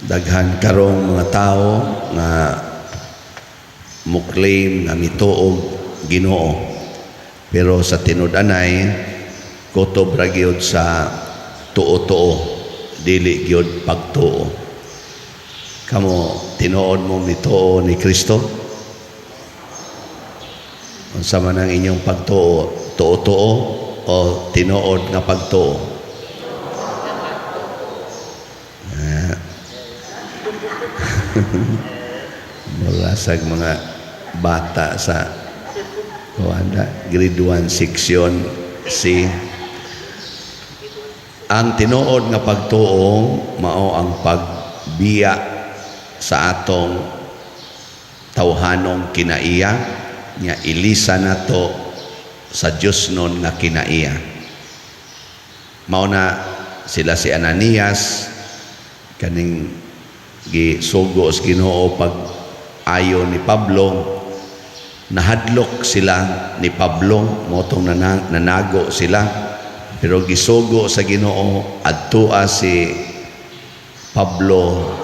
Daghan karong mga tao nga mo-claim nga mituog Ginoo. Pero sa tinud-anay, kutob ra gyud sa tuo-tuo, dili gyud pagtuo. Kamo, tinuod mo mituo ni Kristo? Unsa man ang inyong pagtuo, tuo-tuo o tinuod nga pagtuo? Ah. Murasag mga bata sa kuan, grade 1 section C. Ang tinuod nga pagtuo mao ang pagbiya sa atong tawhanong kinaiya nga ilisa nato sa Dios nun nga kinaiya. Mao na sila si Ananias, kaning gisugo sa Ginoo pag ayo ni Pablo, nahadlok sila ni Pablo, motong nanago sila, pero gisugo sa Ginoo, adtua si Pablo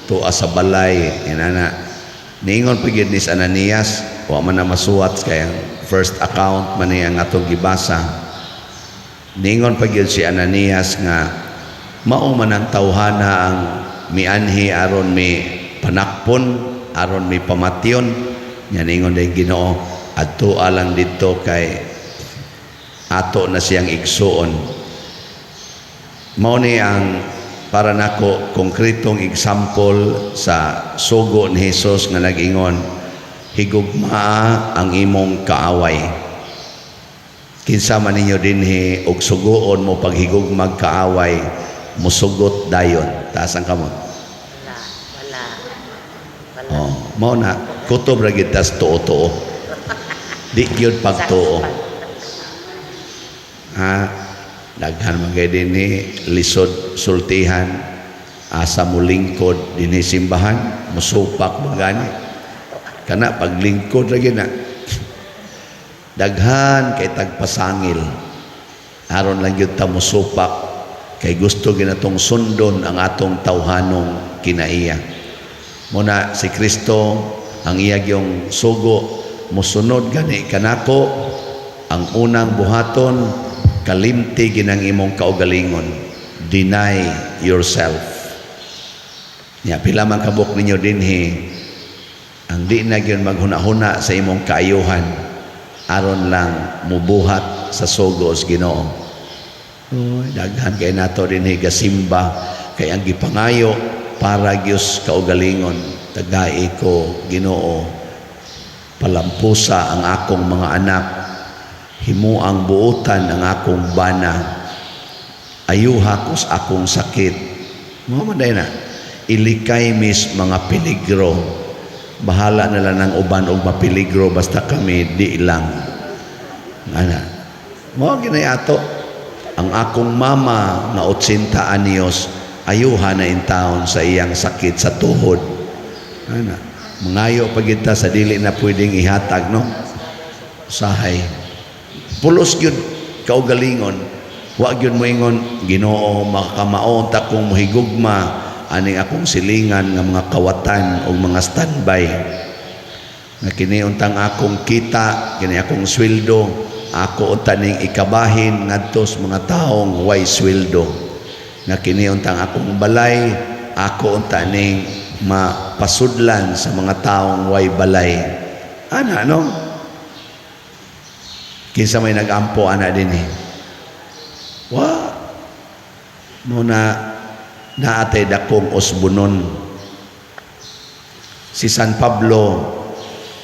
tua sa balay. Inana niingon pa gyud ni si Ananias, wa man na masuwat kay ang first account man ni ang atong gibasa. Niingon pa gyud si Ananias nga mao man ang tawhana ang mianhi aron mi panakpon, aron mi pamatyon. Nya niingon din Ginoo, adtua lang didto kay ato na siyang igsuon. Mao ni ang para nako konkretong example sa sugo ni Hesus nga nag-ingon, "Higugmaa ang imong kaaway." Kinsa man ninyo dinhi og sugoon mo paghigugmag kaaway, musugot dayon? Taas ang kamot. Wala. Wala. Wala. Oh, mao na kutob ra gyud tas tuo-tuo. Di gyud pagtuo. Ha, daghan man kay dinhi lisod sultihan, asa mo lingkod dinhi simbahan, musupak man gani. Kana paglingkod ra gyud na. Daghan kay tagpasangil. Aron lang gyud ta musupak kay gusto ginatong sundon ang atong tawhanong kinaiya. Muna si Kristo ang iya gyung sugo, musunod gani kanako, ang unang buhaton, kalimti ginang imong kaugalingon, deny yourself. Nya pila man kabuk ninyo dinhi ang di na gyud maghuna-huna sa imong kaayuhan aron lang mubuhat sa sugo sa Ginoo? Uy, daghan kay nato dinhi gasimba kay ang gipangayo para gyud kaugalingon, "Tagai ko, Ginoo, palampusa ang akong mga anak, himuang buotan ang akong bana, ayuha ko sa akong sakit." Mga man na ilikay mis mga peligro, bahala na lang ng uban og mapeligro, basta kami di lang. Ana mao ginay ato, "Ang akong mama nga 80 anyos, ayuha na in taon sa iyang sakit sa tuhod." Ana mangayo pa gyud ta sa dili na pwedeng ihatag, no? Usahay pulos gyud kaugalingon. Wa gyud moingon, "Ginoo, makakamao ta kung mohigugma aning akong silingan nga mga kawatan o mga standby, nga kini untang akong kita, kini akong sweldo, ako unta ning ikabahin ngadto sa mga taong way sweldo, nga kini untang akong balay, ako unta ning mapasudlan sa mga taong way balay." Ana, no? Kinsa may nag-ampo ana dinhi? Wa muna naatay dakong usbunon. Si San Pablo,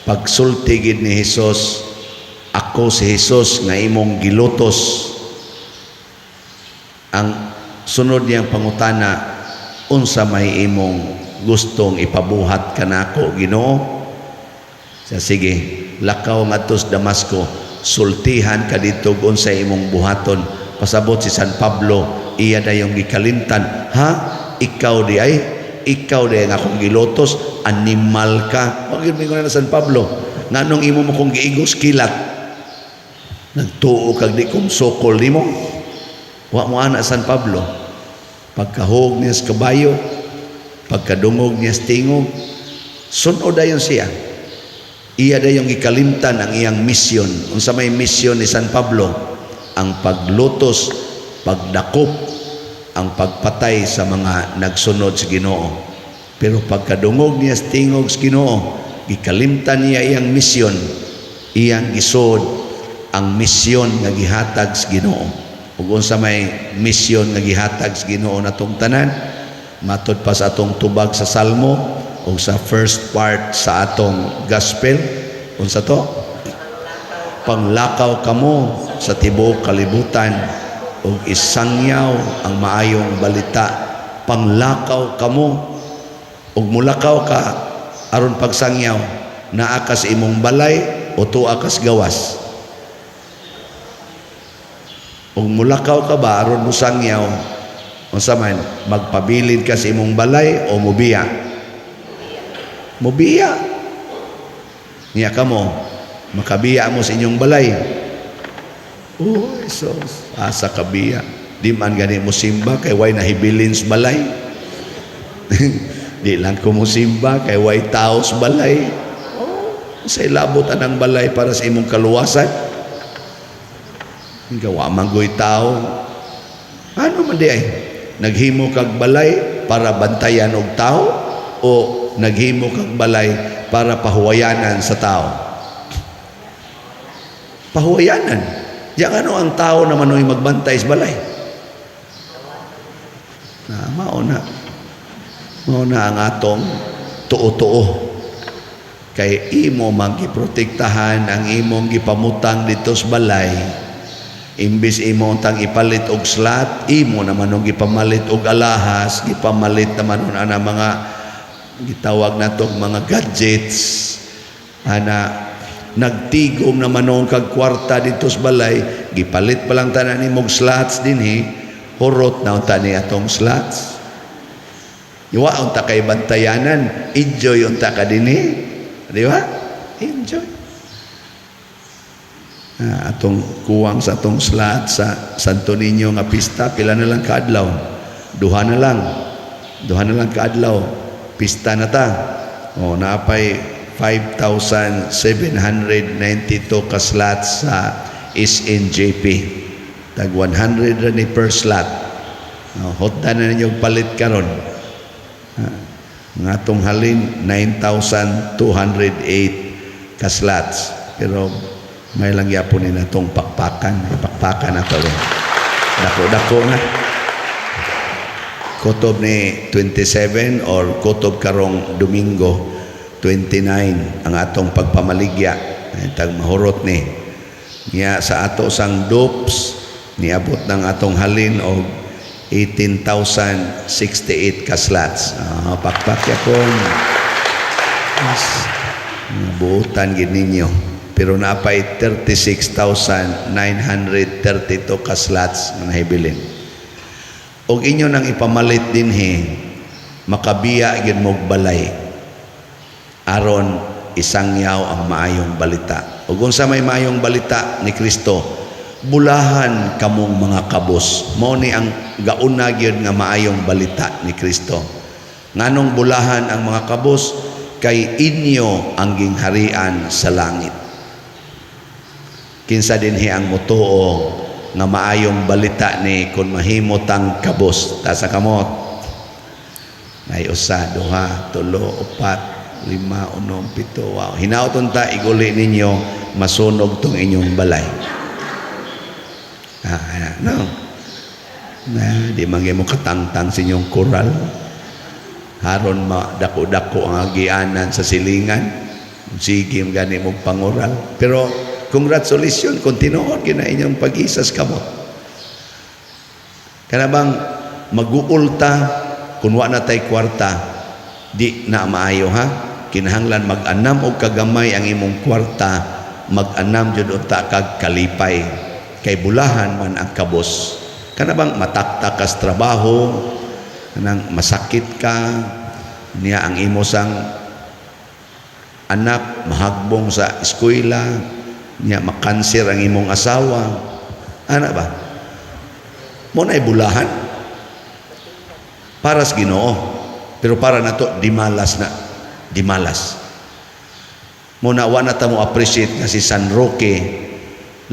pagsulti gid ni Hesus, "Ako si Hesus nga imong gilutos," ang sunod niyang pangutana, "Unsa may imong gustong ipabuhat kanako, Ginoo?" Sa sige, lakaw ngadto sa Damasco, sultihan ka didto unsa imong buhaton. Pasabot si San Pablo, iya dayong gikalimtan, "Ha, ikaw di ay, ikaw di ang akong gilutos, animal ka." Wag yun na San Pablo, "Nganong imo mo kong giigos kilat? Nagtuo kag di kong sukol nimo?" Wa mo ana San Pablo. Pagkahog niya sa kabayo, Pagkadungog niya sa tingog, sunod dayon siya. Iya dayong gikalimtan ang iyang misyon. Unsa may misyon ni San Pablo? Ang paglutos, pagdakop, ang pagpatay sa mga nagsunod sa Ginoo. Pero pagkadungog niya sa tingog sa Ginoo, gikalimtan niya iyang misyon, iyang gisod ang misyon nga gihatag sa Ginoo. Ug unsa may misyon nga gihatag sa Ginoo natong tanan? Matod pa sa atong tubag sa Salmo o sa first part sa atong gospel, unsa to? Panglakaw kamo sa tibuok kalibutan ug isangyaw ang maayong balita. Panglakaw kamo, ug mulakaw ka aron pagsangyaw, naa ka sa imong balay o tuwa ka sa gawas? Ug mulakaw ka ba aron mosangyaw, unsa man, magpabilin ka sa imong balay o mubiya? Mubiya. Niya kamo, makabiya mo sa inyong balay? Oh, Jesus, asa kabiya? Di man gani mo simba kay way nahibilin sa balay. Di lang ko mo simba kay way tao sa balay. Oh, sa ilabot anang balay para sa imong kaluwasan. Gawa man goy tao. Ano man di ay? Naghimo kag balay para bantayan og tao o naghimo kag balay para pahuwayanan sa tao? Pahuwayanan. Diyan ano ang tao naman o'y magbantay sa balay? Na, mao na. Mao na ang atong tuo-tuo. Kay imo man giprotektahan ang imong gipamutang dito sa balay. Imbis imo tang ipalit og slot, imo naman og gipamalit og alahas, gipamalit naman ana mga gitawag natong mga gadgets. Ana nagtigom naman noon kag kwarta dito sa balay, gipalit pa lang tanan nimog slots dinhi, hurot na unta ni atong slots. Iwa unta kay bantayanan, enjoy unta ka dinhi. Di ba? Enjoy. Ah, atong kuwang sa atong slot sa Santo Niño nga pista, pila na lang kaadlaw? Duha na lang. Duha na lang kaadlaw. Pista na ta. O, naapay 5,792 ka slots sa SNJP. Tag 100 ra ni per slot. O, hotda na ninyo palit karon. Ah, ang atong halin 9,208 ka slots. Pero may lang yapon ni natong pakpakan. Ipakpakan na to. Dako-dako na. Kutob ni 27 or kutob karong Domingo 29 ang atong pagpamaligya. Ay, tag mahurot ni. Niya sa ato sang dupes niabot ng atong halin og 18,068 ka slots. Ah, pakpak yapon. Yes. Buutan gid ninyo. Pero naapay 36,932 ka slots nga nahibilin. Og inyo nang ipamalit dinhi, makabiya gyud mo'g balay aron isangyaw ang maayong balita. Ug unsa may maayong balita ni Kristo? Bulahan kamong mga kabos. Mao ni ang gauna gyud nga maayong balita ni Kristo. Nganong bulahan ang mga kabos? Kay inyo ang gingharian sa langit. Kinsa dinhi ang motuo nga maayong balita ni kung mahimo tang kabos? Taas kamot. Ay, usa, duha, tulo, upat, lima, unom, pito. Wow. Hinaot unta iguli ninyo, masunog tong inyong balay. Ah, ah, no. Na, di man mo katangtang sa inyong koral. Haron madako-dako ang agianan sa silingan. Sige, gani mo pangural. Pero congratulations kung tinuod gina inyong pag-isas kamot. Kana bang maguulta kung wa na tay kwarta, di na maayo ha. Kinahanglan mag-anam og kagamay ang imong kwarta, mag-anam jud unta kag kalipay. Kay bulahan man ang kabos. Kana bang mataktak kas trabaho, kanang masakit ka, niya ang imo sang anak mahagbong sa eskwela, niya makanser ang imong asawa. Ana ba? Mo na bulahan para sa Ginoo. Pero para nato, dimalas na, dimalas. Muna wa na ta mo appreciate nga si San Roque,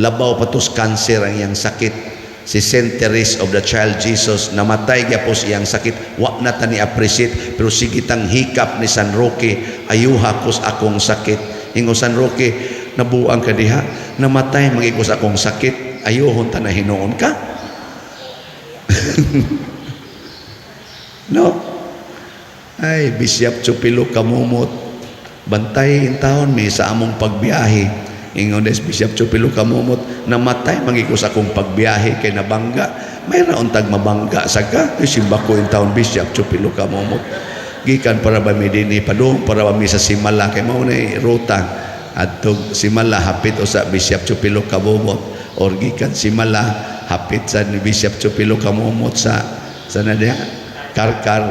labaw pa to's cancer ang iyang sakit. Si Saint Therese of the Child Jesus, namatay gyapon iyang sakit, wa na ta ni appreciate, pero sige tang hikap ni San Roque, "Ayuha kos akong sakit." Ingon San Roque, "Nabuang ka diha, namatay man ko sa akong sakit, ayuhon ta na hinuon ka." No? Ay, Bishop Chupilo Camomot, bantay intawon mi sa among pagbiyahe. Ingon des Bishop Chupilo Camomot, "Namatay man ko sa akong pagbiyahe kay nabangga." May raon tag mabangga sa ka. Ay, simba ko intawon Bishop Chupilo Camomot. Gikan para ba mi dinhi, padung para ba mi sa Simala, kay mao na ruta adtog Simala, hapit o sa Bishop Chupilo Camomot, or gikan Simala, hapit sa ni Bishop Chupilo Camomot sa na diha Karkar.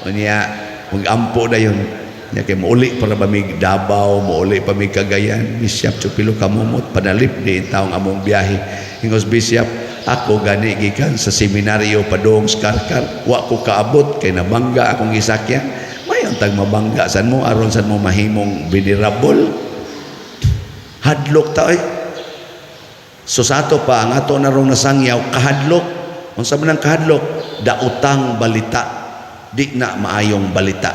Unya magampo na yun nya kay muuli para ba mig Davao, muuli pa mig Cagayan. Bishop Chupilo Camomot, panalip di taong among biyahe. Ingos Bishop, "Ako gani gikan sa seminaryo padung sa Karkar, wa ko kaabot kay nabangga akong gisakyan." Mayon tag mabangga san mo aron san mo mahimong venerable. Hadlok ta oy. So sa ato pa, ang ato na rong nasangyaw, kahadlok. Unsa man ang kahadlok? Daotang balita, di na maayong balita.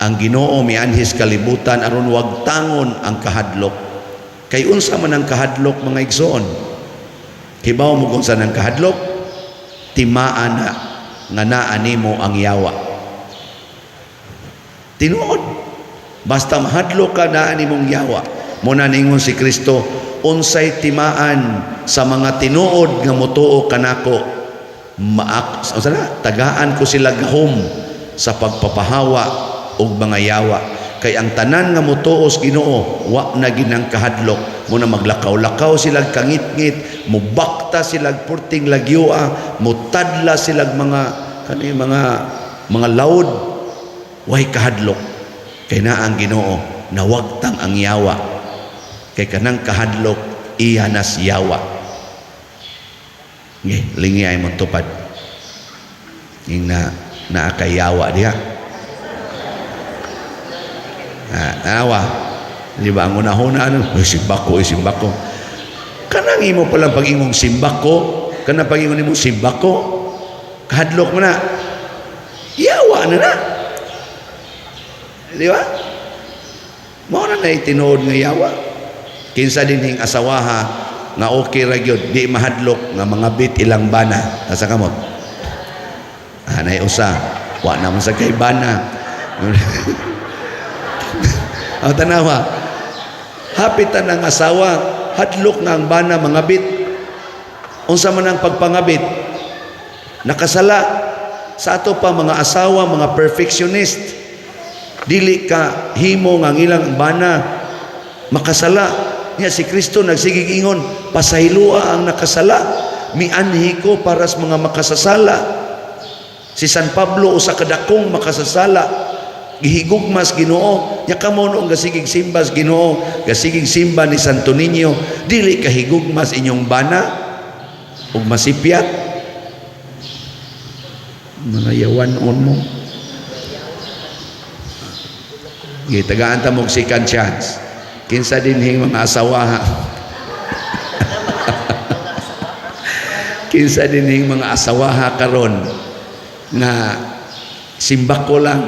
Ang Ginoo mianhis kalibutan aron wagtangon ang kahadlok. Kay unsa man ang kahadlok, mga igsoon? Kibaw mo kung saan ang kahadlok? Timaan na nga naa nimo ang yawa. Tinuod. Basta mahadlok ka, naa nimong yawa. Muna ningon si Kristo, "Unsay timaan sa mga tinuod nga motuo kanako, maak unsa na tagaan ko sila gahom sa pagpapahawa og mga yawa." Kay ang tanan nga motuo sa Ginoo, wa na ginang kahadlok. Muna maglakaw-lakaw sila kangitngit, mubakta sila purting lagyua, mutadla sila mga kani mga lawd, way kahadlok kay naa ang Ginoo. Nawagtang ang yawa, kay kanang kahadlok iya nas yawa. Nge, lingi ay mong tupad. Ing na naa kay yawa diha. Ah, tanawa. Di ba ang una-una ano, "Uy, simbako, uy, simbako." Kanang imo palang pag-ingong simbako, kanang pag-ingon nimo simbako, kahadlok mo na. Yawa na na. Di ba? Mao na na tinuod nga yawa. Kinsa dinhing asawaha nga okay ra gyud, di mahadlok nga mga bit ilang bana? Asa kamot? Ah, nay usa. Wa naman sa kay bana. Ang tanawa. Hapit ang asawa, hadlok nga ang bana mga bit. Unsa man ang pagpangabit? Nakasala. Sa ato pa mga asawa, mga perfectionist. Dili ka himo nga ang ilang bana makasala. Nya si Kristo nagsigig ingon, "Pasayloa ang nakasala. Mianhi ko para sa mga makasasala." Si San Pablo, usa ka dakong makasasala, gihigugmas Ginoo. Nya kamo noong gasigig simbas Ginoo, gasigig simba ni Santo Niño, dili ka higugmas inyong bana ug masipyat? Mga yawan-on mo. Gitagaan ta mo second chance. Kinsa dinhing mga asawa? Kinsa dinhing mga asawaha karon nga simbako lang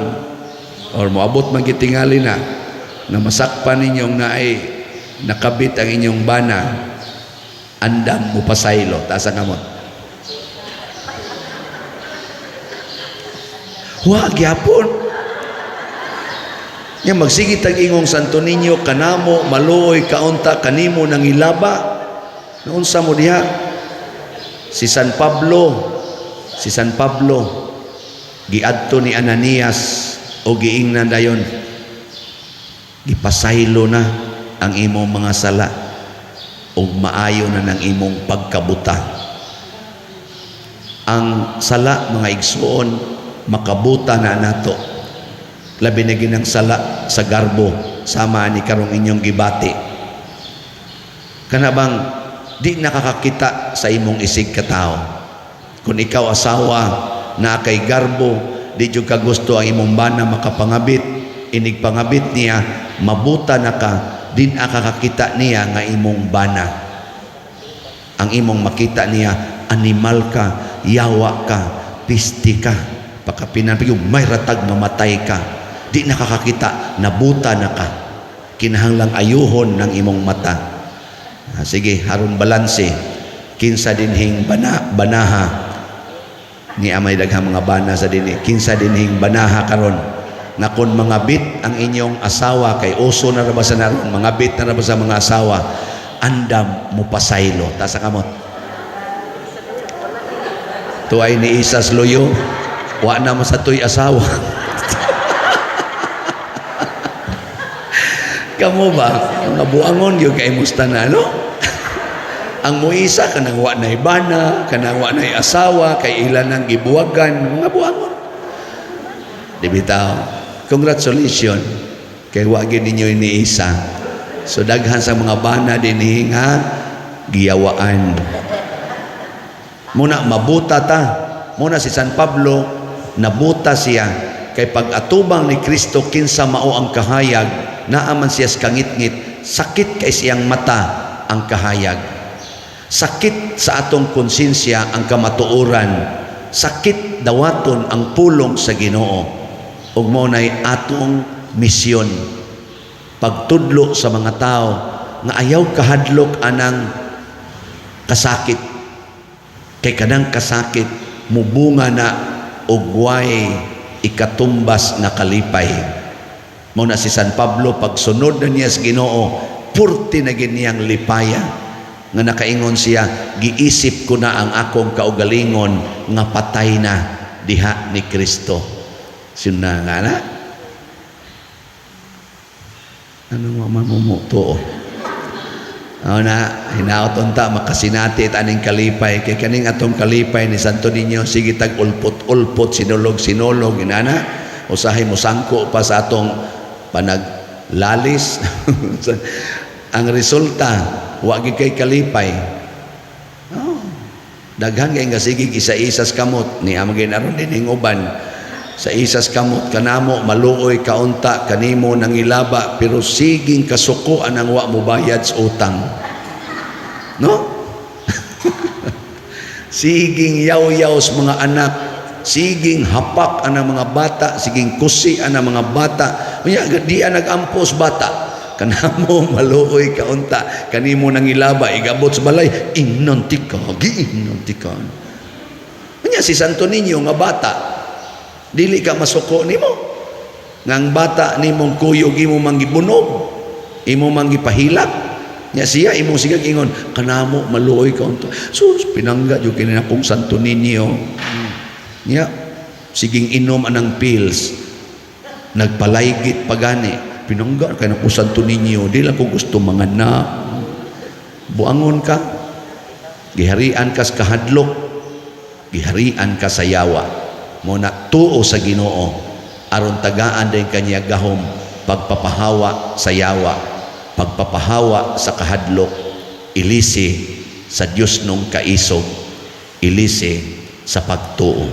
or moabot man gitingali na nga masakpan ninyong naay nakabit ang inyong bana, andam mo pasaylo? Taas ang kamot. Wa gyapon. Nya magsige tag ingong Santo Niño kanamo, maluoy kaunta kanimo nangilaba. Naunsa mo diha? Si San Pablo, si San Pablo giadto ni Ananias o giingnan dayon, "Gipasaylo na ang imong mga sala ug maayo na ng imong pagkabuta." Ang sala, mga igsuon, makabuta na nato. Labi na ginang sala sa garbo, sama ni karong inyong gibati. Kana bang di nakakakita sa imong isig katao. Kung ikaw asawa na kay garbo, Di jud ka gusto ang imong bana makapangabit. Inig pangabit niya, mabuta na ka, din ka kakita niya nga imong bana. Ang imong makita niya, animal ka, yawa ka, pisti ka. Pakapinan, may ratag mamatay ka. Di nakakakita, nabuta na ka. Kinahanglang ayuhon ng imong mata. Ah, sige, haron balanse. Kinsa dinhing bana, banaha ni amay daghang mga bana sa dinhi. Kinsa dinhing banaha karon nga kon mangabit ang inyong asawa, kay uso na ra ba sa naron mangabit na ra ba sa mga asawa, andam mo pasaylo? Taas kamot. Tuay ni isas loyo, wa na mo sa tuy asawa. Kamo ba mga buangon gyud kay musta na, no? Ang muisa kanang wa nay bana, kanang wa nay asawa, kay ilan ang gibuwagan, mga buangon di bitaw. Congratulations kay wa gyud ninyo iniisa. So daghan sa mga bana dinhi nga giyawaan muna, mabuta ta muna. Si San Pablo, nabuta siya kay pag atubang ni Kristo, kinsa mao ang kahayag, naaman siya sa kangitngit, sakit kay siyang mata ang kahayag, sakit sa atong konsensya ang kamatuoran, sakit dawaton ang pulong sa Ginoo. Ug mao nay atong misyon, pagtudlo sa mga tao nga ayaw kahadlok anang kasakit, kay kanang kasakit mubunga na og way ikatumbas na kalipay. Mao na si San Pablo, pagsunod na niya sa Ginoo, purti na gid niyang lipaya nga nakaingon siya, "Giisip ko na ang akong kaugalingon nga patay na diha ni Kristo." Sino nga na? Ano nga man mo tuo? Ano na, hinaot unta makasinati it aning kalipay, kay kaning atong kalipay ni Santo Niño, sige tag ulpot-ulpot, sinulog-sinulog, inana, usahay mo sangko pa sa atong panaglalis. Ang resulta, wa gid kay kalipay. Oh. Daghan kay nga sige isa-isas kamot ni amang ginaron din uban sa isas kamot kanamo, maluoy kaunta kanimo nangilaba, pero siging kasukoan ang wa mo bayad sa utang, no? Siging yaw-yaw sa mga anak, siging hapak ang mga bata, siging kusi ang mga bata. Unya di ang nagampos bata kanamo, maluoy kaunta kanimo nangilaba, igabot sa balay, ingnon tika, giingnon tika. Unya si Santo Niño nga bata, dili ka masuko nimo nga ang bata nimong kuyog imo manggibunog, imo manggipahilak nya siya, imong sigag ingon kanamo, maluoy ka unto. Sus, pinangga jud kini akong Santo Niño. Nya siging inom anang pills, nagpalaygit pagani, pinangga kay akong Santo Niño, di lang ko gusto manganak. Buangon ka, giharian ka sa kahadlok, giharian ka sa yawa. Mo na tuo sa Ginoo aron tagaan din kanya gahom pagpapahawa sa yawa, pagpapahawa sa kahadlok, ilisi sa Dios nung kaisog, ilisi sa pagtuo.